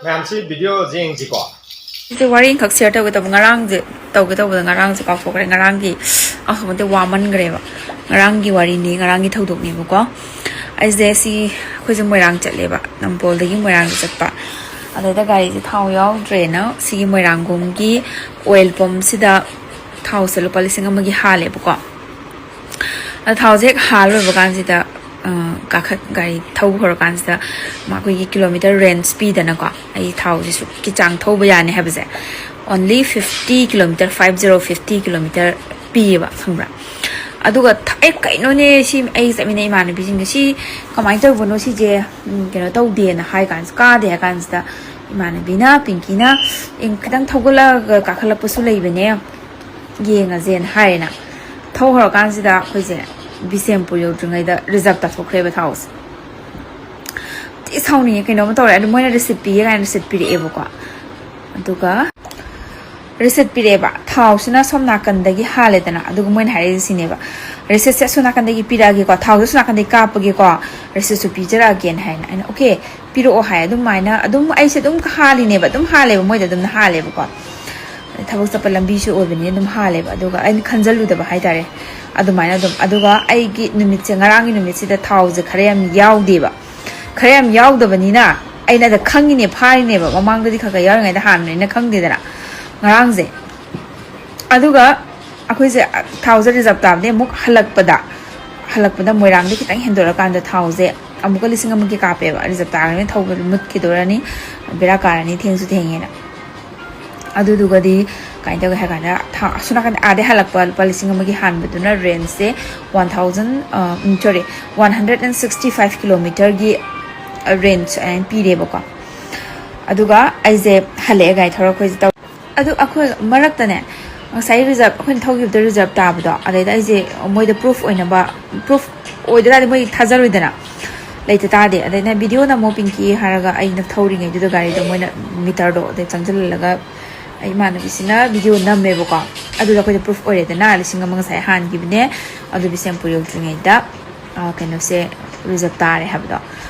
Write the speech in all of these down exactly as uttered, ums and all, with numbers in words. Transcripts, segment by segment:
ꯃꯌꯥꯝꯁꯤ ꯚꯤꯗꯤꯑꯣꯁꯦ ꯌꯦꯡꯁꯤꯀꯣ꯫ ꯁꯤꯁꯦ ꯋꯥꯔꯤ ꯑꯃꯈꯛ ꯁꯤꯌꯔ ꯇꯧꯒꯦ ꯇꯧꯕ, ꯉꯔꯥꯡꯁꯦ ꯇꯧꯒꯦ ꯇꯧꯕꯗ ꯉꯔꯥꯡꯁꯦ ꯀꯥꯎꯊꯣꯛꯈ꯭ꯔꯦ꯫ ꯉꯔꯥꯡꯒꯤ ꯑꯁꯣꯝꯗꯤ ꯋꯥꯃꯟꯈ꯭ꯔꯦꯕ꯫ ꯉꯔꯥꯡꯒꯤ ꯋꯥꯔꯤꯅꯤ, ꯉꯔꯥꯡꯒꯤ ꯊꯧꯗꯣꯛꯅꯦꯕꯀꯣ꯫ ꯑꯩꯁꯦ ꯁꯤ ꯑꯩꯈꯣꯏꯁꯦ ꯃꯣꯏꯔꯥꯡ ꯆꯠꯂꯦꯕ, ꯅꯝꯕꯣꯜꯗꯒꯤ ꯃꯣꯏꯔꯥꯡꯗ ꯆꯠꯄ꯫ ꯑꯗꯩꯗ ꯒꯥꯔꯤꯁꯦ ꯊꯥꯎ ꯌꯥꯎꯗ꯭ꯔꯦꯅ ꯁꯤꯒꯤ ꯃꯣꯏꯔꯥꯡꯈꯣꯝꯒꯤ ꯑꯣꯏꯜ ꯄꯝꯁꯤꯗ ꯊꯥꯎꯁꯦ ꯂꯨꯄꯥ ꯂꯤꯁꯤꯡ ꯑꯃꯒꯤ ꯍꯥꯜꯂꯦꯕꯀꯣ꯫ ꯑꯗ ꯊꯥꯎꯁꯦ ꯍꯦꯛ ꯍꯥꯜ ꯂꯣꯏꯕ ꯀꯥꯟꯁꯤꯗ, ꯑ, ꯀꯥꯈꯠ ꯒꯥꯔꯤ ꯊꯧꯕ ꯍꯧꯔꯀꯥꯟꯁꯤꯗ ꯃꯈꯣꯏꯒꯤ ꯀꯤꯂꯣꯃꯤꯇꯔ ꯔꯦꯟꯖ ꯄꯤꯗꯅꯀꯣ, ꯑꯩ ꯊꯥꯎꯁꯦ ꯁꯨꯛꯀꯤ ꯆꯥꯡ ꯊꯧꯕ ꯌꯥꯅꯤ ꯍꯥꯏꯕꯁꯦ꯫ Only fifty kilometer, five zero, fifty kilometer ꯄꯤꯌꯦꯕ, ꯈꯪꯕ꯭ꯔꯥ? ꯑꯗꯨꯒ ꯊ-, ꯑꯩ ꯀꯩꯅꯣꯅꯦ ꯁꯤ, ꯑꯩ ꯆꯠꯃꯤꯟꯅꯩ ꯏꯃꯥꯟꯅꯕꯤꯁꯤꯡꯒ, "ꯁꯤ ꯀꯃꯥꯏꯅ ꯇꯧꯕꯅꯣ ꯁꯤꯁꯦ, ꯎꯝ, ꯀꯩꯅꯣ ꯇꯧꯗꯦꯅ" ꯍꯥꯏ ꯀꯥꯟꯁꯤꯗ, ꯀꯥꯗꯦ ꯍꯥꯏ ꯀꯥꯟꯁꯤꯗ ꯏꯃꯥꯟꯅꯕꯤꯅ, ꯄꯤꯡꯀꯤꯅ, "ꯑꯦ, ꯈꯤꯇꯪ ꯊꯧꯒꯠꯂꯛꯑꯒ ꯀꯥꯈꯠꯂꯛꯄꯁꯨ ꯂꯩꯕꯅꯦ, ꯌꯦꯡꯉꯁꯦꯅ" ꯍꯥꯏꯔꯦꯅ꯫ ꯊꯧ ꯍꯧꯔꯀꯥꯟꯁꯤꯗ ꯑꯩꯈꯣꯏꯁꯦ ꯕꯤꯁꯦꯝꯄꯨꯔ ꯌꯧꯗ꯭ꯔꯤꯉꯩꯗ ꯔꯤꯖꯥꯔꯕ ꯇꯥꯊꯣꯛꯈ꯭ꯔꯦꯕ ꯊꯥꯎꯁꯦ꯫ ꯊꯤ ꯁꯥꯎꯅꯤꯡꯉꯦ, ꯀꯩꯅꯣꯝꯃ ꯇꯧꯔꯦ꯫ ꯑꯗꯨ ꯃꯣꯏꯅ ꯔꯤꯁꯤꯠ ꯄꯤꯒꯦ ꯀꯥꯏꯅ ꯔꯤꯁꯤꯠ ꯄꯤꯔꯛꯑꯦꯕꯀꯣ꯫ ꯑꯗꯨꯒ ꯔꯤꯁꯤꯠ ꯄꯤꯔꯛꯑꯦꯕ, ꯊꯥꯎꯁꯤꯅ ꯁꯣꯝ ꯅꯥꯀꯟꯗꯒꯤ ꯍꯥꯜꯂꯦꯗꯅ, ꯑꯗꯨꯒ ꯃꯣꯏꯅ ꯍꯥꯏꯔꯛꯏꯁꯦ ꯁꯤꯅꯦꯕ, "ꯔꯤꯁꯤꯠꯁꯦ ꯑꯁꯣꯝ ꯅꯥꯀꯟꯗꯒꯤ ꯄꯤꯔꯛꯑꯒꯦꯀꯣ, ꯊꯥꯎꯁꯦ ꯑꯁꯣꯝ ꯅꯥꯀꯟꯗꯒꯤ ꯀꯥꯞꯄꯒꯦꯀꯣ, ꯔꯤꯁꯤꯠꯁꯨ ꯄꯤꯖꯔꯛꯑꯒꯦꯅ" ꯍꯥꯏꯅ꯫ ꯑꯩꯅ, "ꯑꯣꯀꯦ, ꯄꯤꯔꯛꯑꯣ" ꯍꯥꯏ꯫ ꯑꯗꯨꯃꯥꯏꯅ ꯑꯗꯨꯝ ꯑꯩꯁꯦ ꯑꯗꯨꯝ ꯍꯥꯜꯂꯤꯅꯦꯕ, ꯑꯗꯨꯝ ꯍꯥꯜꯂꯦꯕ, ꯃꯣꯏꯗ ꯑꯗꯨꯝ ꯍꯥꯜꯂꯦꯕꯀꯣ꯫ ꯊꯕꯛ ꯆꯠꯄ ꯂꯝꯕꯤꯁꯨ ꯑꯣꯏꯕꯅꯤꯅ ꯑꯗꯨꯝ ꯍꯥꯜꯂꯦꯕ꯫ ꯑꯗꯨꯒ ꯑꯩꯅ ꯈꯟꯖꯜꯂꯨꯗꯕ ꯍꯥꯏꯇꯥꯔꯦ ꯑꯗꯨꯃꯥꯏꯅ ꯑꯗꯨꯝ꯫ ꯑꯗꯨꯒ ꯑꯩꯒꯤ ꯅꯨꯃꯤꯠꯁꯦ, ꯉꯔꯥꯡꯒꯤ ꯅꯨꯃꯤꯠꯁꯤꯗ ꯊꯥꯎꯁꯦ ꯈꯔ ꯌꯥꯝ ꯌꯥꯎꯗꯦꯕ, ꯈꯔ ꯌꯥꯝ ꯌꯥꯎꯗꯕꯅꯤꯅ ꯑꯩꯅ ꯑꯗ ꯈꯪꯉꯤꯅꯦ, ꯐꯥꯔꯤꯅꯦꯕ꯫ ꯃꯃꯥꯡꯗꯗꯤ ꯈꯔ ꯈꯔ ꯌꯥꯎꯔꯤꯉꯩꯗ ꯍꯥꯟꯕꯅꯤꯅ ꯈꯪꯗꯦꯗꯅ ꯉꯔꯥꯡꯁꯦ꯫ ꯑꯗꯨꯒ ꯑꯩꯈꯣꯏꯁꯦ ꯊꯥꯎꯁꯦ ꯔꯤꯖꯥꯔꯕ ꯇꯥꯕꯗꯤ ꯑꯃꯨꯛ ꯍꯜꯂꯛꯄꯗ, ꯍꯜꯂꯛꯄꯗ ꯃꯣꯏꯔꯥꯡꯗꯒꯤ ꯈꯤꯇꯪ ꯍꯦꯟꯗꯣꯔꯛꯀꯥꯟꯗ ꯊꯥꯎꯁꯦ ꯑꯃꯨꯛꯀ ꯂꯤꯁꯤꯡ ꯑꯃꯒꯤ ꯀꯥꯞꯄꯦꯕ꯫ ꯔꯤꯖꯥꯔꯕ ꯇꯥꯔꯒꯅꯤ, ꯊꯧꯕ ꯃꯨꯠꯈꯤꯗꯣꯔꯅꯤ, ꯕꯦꯔꯥ ꯀꯥꯔꯅꯤ, ꯊꯦꯡꯁꯨ ꯊꯦꯡꯉꯦꯅ꯫ ꯑꯗꯨꯗꯨꯒꯗꯤ ꯀꯃꯥꯏꯅ ꯇꯧꯒꯦ ꯍꯥꯏ ꯀꯥꯟꯗ, ꯊꯥ-, ꯑꯁꯣꯝ ꯅꯥꯀꯟ ꯑꯥꯗꯩ ꯍꯜꯂꯛꯄ ꯂꯨꯄꯥ ꯂꯤꯁꯤꯡ ꯑꯃꯒꯤ ꯍꯥꯟꯕꯗꯨꯅ ꯔꯦꯟꯖꯁꯦ one thousand, um, sorry, one hundred and sixty five kilometerꯒꯤ ꯔꯦꯟꯖ ꯑꯗꯨꯃꯥꯏꯅ ꯄꯤꯔꯦꯕꯀꯣ꯫ ꯑꯗꯨꯒ ꯑꯩꯁꯦ ꯍꯜꯂꯛꯑꯦ, ꯒꯥꯔꯤ ꯊꯧꯔ ꯑꯩꯈꯣꯏꯁꯦ ꯇꯧ-, ꯑꯗꯨ ꯑꯩꯈꯣꯏ ꯃꯔꯛꯇꯅꯦ, ꯉꯁꯥꯏ ꯔꯤꯖꯥꯔꯕ, ꯑꯩꯈꯣꯏꯅ ꯊꯧꯈꯤꯕꯗ ꯔꯤꯖꯥꯔꯕ ꯇꯥꯕꯗꯣ, ꯑꯗꯩꯗ ꯑꯩꯁꯦ ꯃꯣꯏꯗ ꯄ꯭ꯔꯨꯐ ꯑꯣꯏꯅꯕ, ꯄ꯭ꯔꯨꯐ ꯑꯣꯏꯗ ꯇꯥꯔꯗꯤ ꯃꯣꯏ ꯊꯥꯖꯔꯣꯏꯗꯅ, ꯂꯩꯇ ꯇꯥꯔꯗꯤ꯫ ꯑꯗꯩꯅ ꯚꯤꯗꯤꯑꯣ ꯅꯝꯃꯣ ꯄꯤꯡꯀꯤ ꯍꯥꯏꯔꯒ ꯑꯩꯅ ꯊꯧꯔꯤꯉꯩꯗꯨꯗ ꯒꯥꯔꯤꯗꯣ ꯃꯣꯏꯅ ꯃꯤꯇꯔꯗꯣ ꯑꯗꯩ ꯆꯪꯁꯤꯜꯍꯜꯂꯒ ꯑꯩ ꯏꯃꯥꯟꯅꯕꯤꯁꯤꯅ ꯚꯤꯗꯤꯑꯣ ꯅꯝꯃꯦꯕꯀꯣ꯫ ꯑꯗꯨꯗ ꯑꯩꯈꯣꯏꯗ ꯄ꯭ꯔꯨꯐ ꯑꯣꯏꯔꯦꯗꯅ, ꯂꯤꯁꯤꯡ ꯑꯃ ꯉꯁꯥꯏ ꯍꯥꯟꯈꯤꯕꯅꯦ, ꯑꯗꯨ ꯕꯤꯁꯦꯝꯄꯨꯔ ꯌꯧꯗ꯭ꯔꯤꯉꯩꯗ, ꯑ, ꯀꯩꯅꯣꯁꯦ, ꯔꯤꯖꯥꯔꯕ ꯇꯥꯔꯦ ꯍꯥꯏꯕꯗꯣ꯫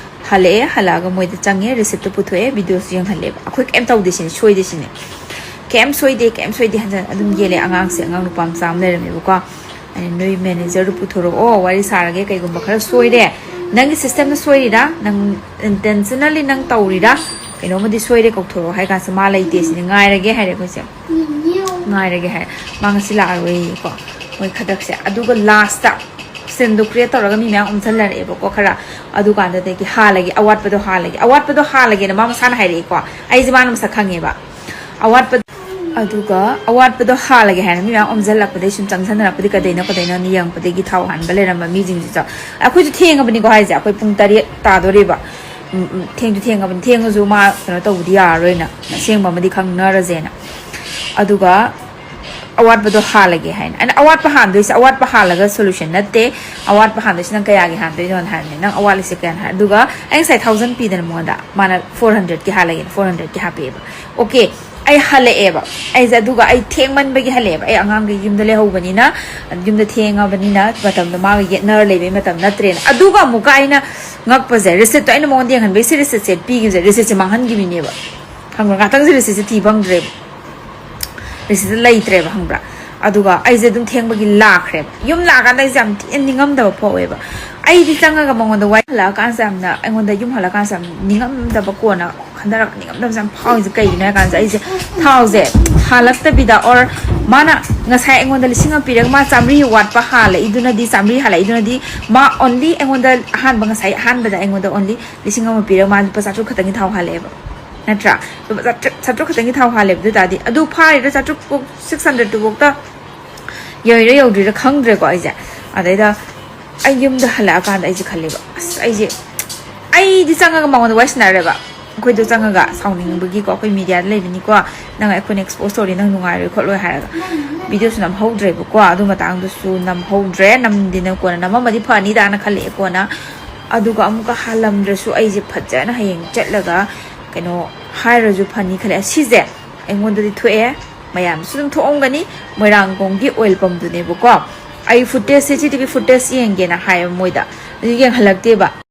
ꯍꯜꯂꯛꯑꯦ, ꯍꯜꯂꯛꯑꯒ ꯃꯣꯏꯗ ꯆꯪꯉꯦ, ꯔꯤꯁꯤꯞꯇꯣ ꯄꯨꯊꯣꯛꯑꯦ, ꯚꯤꯗꯤꯑꯣꯁꯨ ꯌꯦꯡꯍꯜꯂꯦꯕ꯫ ꯑꯩꯈꯣꯏ ꯀꯩꯝ ꯇꯧꯗꯦ ꯁꯤꯅꯤ, ꯁꯣꯏꯗꯦ ꯁꯤꯅꯤ, ꯀꯩꯝ ꯁꯣꯏꯗꯦ, ꯀꯩꯝ ꯁꯣꯏꯗꯦ ꯍꯟꯖꯟ ꯑꯗꯨꯝ ꯌꯦꯜꯂꯦ꯫ ꯑꯉꯥꯡꯁꯦ, ꯑꯉꯥꯡ ꯅꯨꯄꯥ ꯃꯆꯥ ꯑꯃ ꯂꯩꯔꯝꯃꯦꯕꯀꯣ꯫ ꯑꯩꯅ, "ꯅꯣꯏ ꯃꯦꯅꯦꯖꯔꯗꯨ ꯄꯨꯊꯣꯔꯛꯑꯣ, ꯋꯥꯔꯤ ꯁꯥꯔꯒꯦ, ꯀꯩꯒꯨꯝꯕ ꯈꯔ ꯁꯣꯏꯔꯦ, ꯅꯪꯒꯤ ꯁꯤꯁꯇꯦꯝꯗ ꯁꯣꯏꯔꯤꯔꯥ, ꯅꯪ ꯏꯟꯇꯦꯟꯁꯅꯦꯜꯂꯤ ꯅꯪ ꯇꯧꯔꯤꯔꯥ, ꯀꯩꯅꯣꯝꯃꯗꯤ ꯁꯣꯏꯔꯦ, ꯀꯧꯊꯣꯔꯛꯑꯣ" ꯍꯥꯏ ꯀꯥꯟꯁꯤꯗ, "ꯃꯥ ꯂꯩꯇꯦ ꯁꯤꯅꯤ, ꯉꯥꯏꯔꯒꯦ" ꯍꯥꯏꯔꯦ ꯑꯩꯈꯣꯏꯁꯦ꯫ "ꯉꯥꯏꯔꯒꯦ" ꯍꯥꯏ, "ꯃꯥ ꯉꯁꯤ ꯂꯥꯛꯑꯔꯣꯏꯀꯣ, ꯃꯣꯏ ꯈꯗꯛꯁꯦ"꯫ ꯑꯗꯨꯒ ꯂꯥꯁꯇ ꯁꯤꯟꯗꯣ ꯀ꯭ꯔꯤꯌꯦꯠ ꯇꯧꯔꯒ ꯃꯤ ꯃꯌꯥꯝ ꯑꯣꯝꯁꯤꯜꯂꯔꯛꯑꯦꯕꯀꯣ ꯈꯔ꯫ ꯑꯗꯨꯀꯥꯟꯗꯗꯒꯤ ꯍꯥꯜꯂꯒꯦ, ꯑꯋꯥꯠꯄꯗꯣ ꯍꯥꯜꯂꯒꯦ, ꯑꯋꯥꯠꯄꯗꯣ ꯍꯥꯜꯂꯒꯦꯅ ꯃꯥ ꯃꯁꯥꯅ ꯍꯥꯏꯔꯛꯑꯦꯀꯣ꯫ ꯑꯩꯁꯦ ꯃꯥꯅ ꯃꯁꯛ ꯈꯪꯉꯦꯕ꯫ ꯑꯋꯥꯠꯄ, ꯑꯗꯨꯒ ꯑꯋꯥꯠꯄꯗꯣ ꯍꯥꯜꯂꯒꯦ ꯍꯥꯏꯅ ꯃꯤ ꯃꯌꯥꯝ ꯑꯣꯝꯁꯤꯜꯂꯛꯄꯗꯒꯤ ꯁꯨꯝ ꯆꯪꯁꯟꯅꯔꯛꯄꯗꯤ ꯀꯗꯩꯅꯣ ꯀꯗꯩꯅꯣ ꯌꯦꯡꯉꯛꯄꯗꯒꯤ ꯊꯥꯎ ꯍꯥꯟꯕ ꯂꯩꯔꯝꯕ ꯃꯤꯁꯤꯡꯁꯤꯁꯨ, ꯑꯩꯈꯣꯏꯁꯨ ꯊꯦꯡꯉꯕꯅꯤꯀꯣ ꯍꯥꯏꯁꯦ, ꯑꯩꯈꯣꯏ ꯄꯨꯡ ꯇꯔꯦꯠ ꯇꯥꯗꯣꯔꯦꯕ꯫ ꯎꯝ, ꯎꯝ, ꯊꯦꯡꯁꯨ ꯊꯦꯡꯉꯕꯅꯤ, ꯊꯦꯡꯉꯁꯨ ꯃꯥ ꯀꯩꯅꯣ ꯇꯧꯕꯗꯤ ꯌꯥꯔꯔꯣꯏꯅ, ꯑꯁꯦꯡꯕ ꯑꯃꯗꯤ ꯈꯪꯅꯔꯁꯦꯅ꯫ ꯑꯗꯨꯒ ꯑꯋꯥꯠꯄꯗꯣ ꯍꯥꯜꯂꯒꯦ ꯍꯥꯏꯅ꯫ ꯑꯩꯅ, "ꯑꯋꯥꯠꯄ ꯍꯥꯟꯗꯣꯏꯁꯦ, ꯑꯋꯥꯠꯄ ꯍꯥꯜꯂꯒ ꯁꯣꯂꯨꯁꯟ ꯅꯠꯇꯦ, ꯑꯋꯥꯠꯄ ꯍꯥꯟꯗꯣꯏꯁꯦ ꯅꯪ ꯀꯌꯥꯒꯤ ꯍꯥꯟꯗꯣꯏꯅꯣꯅ?" ꯍꯥꯏꯕꯅꯦ꯫ "ꯅꯪ ꯑꯋꯥꯠꯂꯤꯁꯦ ꯀꯌꯥꯅꯣ?" ꯍꯥꯏ꯫ ꯑꯗꯨꯒ ꯑꯩ ꯉꯁꯥꯏ ꯊꯥꯎꯖꯟ ꯄꯤꯗꯅ ꯃꯉꯣꯟꯗ, ꯃꯥꯅ ꯐꯣꯔ ꯍꯟꯗ꯭ꯔꯦꯗꯀꯤ ꯍꯥꯜꯂꯒꯦꯅ ꯐꯣꯔ ꯍꯟꯗ꯭ꯔꯦꯗꯀꯤ ꯍꯥꯞꯄꯛꯑꯦꯕ꯫ ꯑꯣꯀꯦ, ꯑꯩ ꯍꯜꯂꯛꯑꯦꯕ꯫ ꯑꯩꯁꯦ, ꯑꯗꯨꯒ ꯑꯩ ꯊꯦꯡꯃꯟꯕꯒꯤ ꯍꯜꯂꯛꯑꯦꯕ꯫ ꯑꯩ ꯑꯉꯥꯡꯈꯩ ꯌꯨꯝꯗ ꯂꯩꯍꯧꯕꯅꯤꯅ, ꯌꯨꯝꯗ ꯊꯦꯡꯉꯕꯅꯤꯅ ꯃꯇꯝꯗꯣ ꯃꯥꯒ ꯌꯦꯠꯅꯔ ꯂꯩꯕꯩ ꯃꯇꯝ ꯅꯠꯇ꯭ꯔꯦꯅ꯫ ꯑꯗꯨꯒ ꯑꯃꯨꯛꯀ ꯑꯩꯅ ꯉꯛꯄꯁꯦ, ꯔꯤꯁꯤꯠꯇꯣ ꯑꯩꯅ ꯃꯉꯣꯟꯗ ꯌꯦꯡꯍꯟꯕꯩ ꯁꯤ ꯔꯤꯁꯤꯠꯁꯦ ꯄꯤꯈꯤꯕꯁꯦ, ꯔꯤꯁꯤꯠꯁꯦ ꯃꯥꯡꯍꯟꯈꯤꯕꯅꯦꯕ꯫ ꯈꯪꯕ꯭ꯔꯥ? ꯉꯥꯛꯇꯪꯁꯦ ꯔꯤꯁꯤꯠꯁꯦ ꯊꯤ ꯐꯪꯗ꯭ꯔꯦꯕ꯫ ꯔꯤꯁꯤꯠꯁꯦ ꯂꯩꯇ꯭ꯔꯦꯕ, ꯈꯪꯕ꯭ꯔꯥ? ꯑꯗꯨꯒ ꯑꯩꯁꯦ ꯑꯗꯨꯝ ꯊꯦꯡꯕꯒꯤ ꯂꯥꯛꯈ꯭ꯔꯦꯕ꯫ ꯌꯨꯝ ꯂꯥꯛꯑꯀꯥꯟꯗ ꯑꯩꯁꯦ ꯌꯥꯝ ꯊꯤꯅ ꯅꯤꯡꯉꯝꯗꯕ ꯐꯥꯎꯋꯦꯕ꯫ ꯑꯩꯗꯤ ꯆꯪꯉꯒ ꯃꯉꯣꯟꯗ ꯋꯥꯔꯤ ꯍꯜꯂꯛꯑꯀꯥꯟꯁꯤꯗ ꯌꯥꯝꯅ ꯑꯩꯉꯣꯟꯗ, ꯌꯨꯝ ꯍꯜꯂꯛꯑꯀꯥꯟꯁꯤꯗ ꯌꯥꯝ ꯅꯤꯡꯉꯝꯗꯕ, ꯀꯣꯟꯅ ꯍꯟꯊꯔꯛ ꯅꯤꯡꯉꯝꯗꯕꯁꯦ ꯌꯥꯝ ꯐꯥꯎꯔꯤꯁꯦ ꯀꯩꯒꯤꯅꯣ ꯍꯥꯏ ꯀꯥꯟꯁꯤꯗ, ꯑꯩꯁꯦ ꯊꯥꯎꯁꯦ ꯍꯥꯜꯂꯛꯇꯕꯤꯗ, ꯑꯣꯔ ꯃꯥꯅ ꯉꯁꯥꯏ ꯑꯩꯉꯣꯟꯗ ꯂꯤꯁꯤꯡ ꯑꯃ ꯄꯤꯔꯒ ꯃꯥ ꯆꯥꯝꯃꯔꯤ ꯋꯥꯠꯄ ꯍꯥꯜꯂꯛꯏꯗꯨꯅꯗꯤ, ꯆꯥꯝꯃꯔꯤ ꯍꯥꯜꯂꯛꯏꯗꯨꯅꯗꯤ, ꯃꯥ ꯑꯣꯟꯂꯤ ꯑꯩꯉꯣꯟꯗ ꯑꯍꯥꯟꯕ, ꯉꯁꯥꯏ ꯑꯍꯥꯟꯕꯗ ꯑꯩꯉꯣꯟꯗ ꯑꯣꯟꯂꯤ ꯂꯤꯁꯤꯡ ꯑꯃ ꯄꯤꯔꯒ ꯃꯥ ꯂꯨꯄꯥ ꯆꯥꯇ꯭ꯔꯨꯛ ꯈꯛꯇꯪꯒꯤ ꯊꯥꯎ ꯍꯥꯜꯂꯛꯑꯦꯕ, ꯅꯠꯇ꯭ꯔꯥ? ꯂꯨꯄꯥ ꯆꯥꯇ꯭ꯔꯨꯛ, ꯆꯥꯇ꯭ꯔꯨꯛ ꯈꯛꯇꯪꯒꯤ ꯊꯥꯎ ꯍꯥꯜꯂꯦꯕ꯫ ꯑꯗꯨ ꯇꯥꯔꯗꯤ ꯑꯗꯨ ꯐꯥꯔꯤꯔ, ꯆꯥꯇ꯭ꯔꯨꯛ ꯐꯥꯎ, ꯁꯤꯛꯁ ꯍꯟꯗ꯭ꯔꯦꯗ ꯇꯨꯐꯥꯎꯇ ꯌꯧꯔꯤꯔ ꯌꯧꯗ꯭ꯔꯤꯔ ꯈꯪꯗ꯭ꯔꯦꯀꯣ ꯑꯩꯁꯦ꯫ ꯑꯗꯩꯗ ꯑꯩ ꯌꯨꯝꯗ ꯍꯜꯂꯛꯑꯀꯥꯟꯗ ꯑꯩꯁꯦ ꯈꯜꯂꯦꯕ, "ꯑꯁ, ꯑꯩꯁꯦ, ꯑꯩꯗꯤ ꯆꯪꯉꯒ ꯃꯉꯣꯟꯗ ꯋꯥꯔꯤ ꯁꯥꯟꯅꯔꯦꯕ꯫ ꯑꯩꯈꯣꯏꯗꯣ ꯆꯪꯉꯒ ꯁꯥꯎꯅꯤꯡꯕꯒꯤꯀꯣ, ꯑꯩꯈꯣꯏ ꯃꯤꯗꯤꯌꯥꯗ ꯂꯩꯕꯅꯤꯀꯣ, ꯅꯪ ꯑꯩꯈꯣꯏꯅ ꯑꯦꯛꯁꯄꯣꯖ ꯇꯧꯔꯗꯤ ꯅꯪ ꯅꯨꯡꯉꯥꯏꯔꯣꯏ ꯈꯣꯠꯂꯣꯏ" ꯍꯥꯏꯔꯒ꯫ ꯚꯤꯗꯤꯑꯣꯁꯨ ꯅꯝꯍꯧꯗ꯭ꯔꯦꯕꯀꯣ, ꯑꯗꯨ ꯃꯇꯥꯡꯗꯨꯁꯨ ꯅꯝꯍꯧꯗ꯭ꯔꯦ꯫ ꯅꯝꯗꯤꯅ ꯀꯣꯟꯅ ꯅꯝꯃꯝꯃꯗꯤ ꯐꯅꯤꯗꯥꯅ ꯈꯜꯂꯛꯑꯦ ꯀꯣꯟꯅ꯫ ꯑꯗꯨꯒ ꯑꯃꯨꯛꯀ ꯍꯥꯜꯂꯝꯗ꯭ꯔꯁꯨ ꯑꯩꯁꯦ ꯐꯖꯅ ꯍꯌꯦꯡ ꯆꯠꯂꯒ ꯀꯩꯅꯣ ꯍꯥꯏꯔꯁꯨ ꯐꯅꯤ ꯈꯜꯂꯦ꯫ ꯁꯤꯁꯦ ꯑꯩꯉꯣꯟꯗꯗꯤ ꯊꯣꯛꯑꯦ, ꯃꯌꯥꯝꯁꯨ ꯑꯗꯨꯝ ꯊꯣꯛꯑꯝꯒꯅꯤ꯫ ꯃꯣꯏꯔꯥꯡꯈꯣꯡꯒꯤ ꯑꯣꯏꯜ ꯄꯝꯗꯨꯅꯦꯕꯀꯣ꯫ ꯑꯩ ꯐꯨꯇꯦꯖ, ꯁꯤ ꯁꯤ ꯇꯤ ꯚꯤ ꯐꯨꯇꯦꯖ ꯌꯦꯡꯒꯦꯅ ꯍꯥꯏꯌꯦꯕ ꯃꯣꯏꯗ, ꯑꯗꯨ ꯌꯦꯡꯍꯜꯂꯛꯇꯦꯕ꯫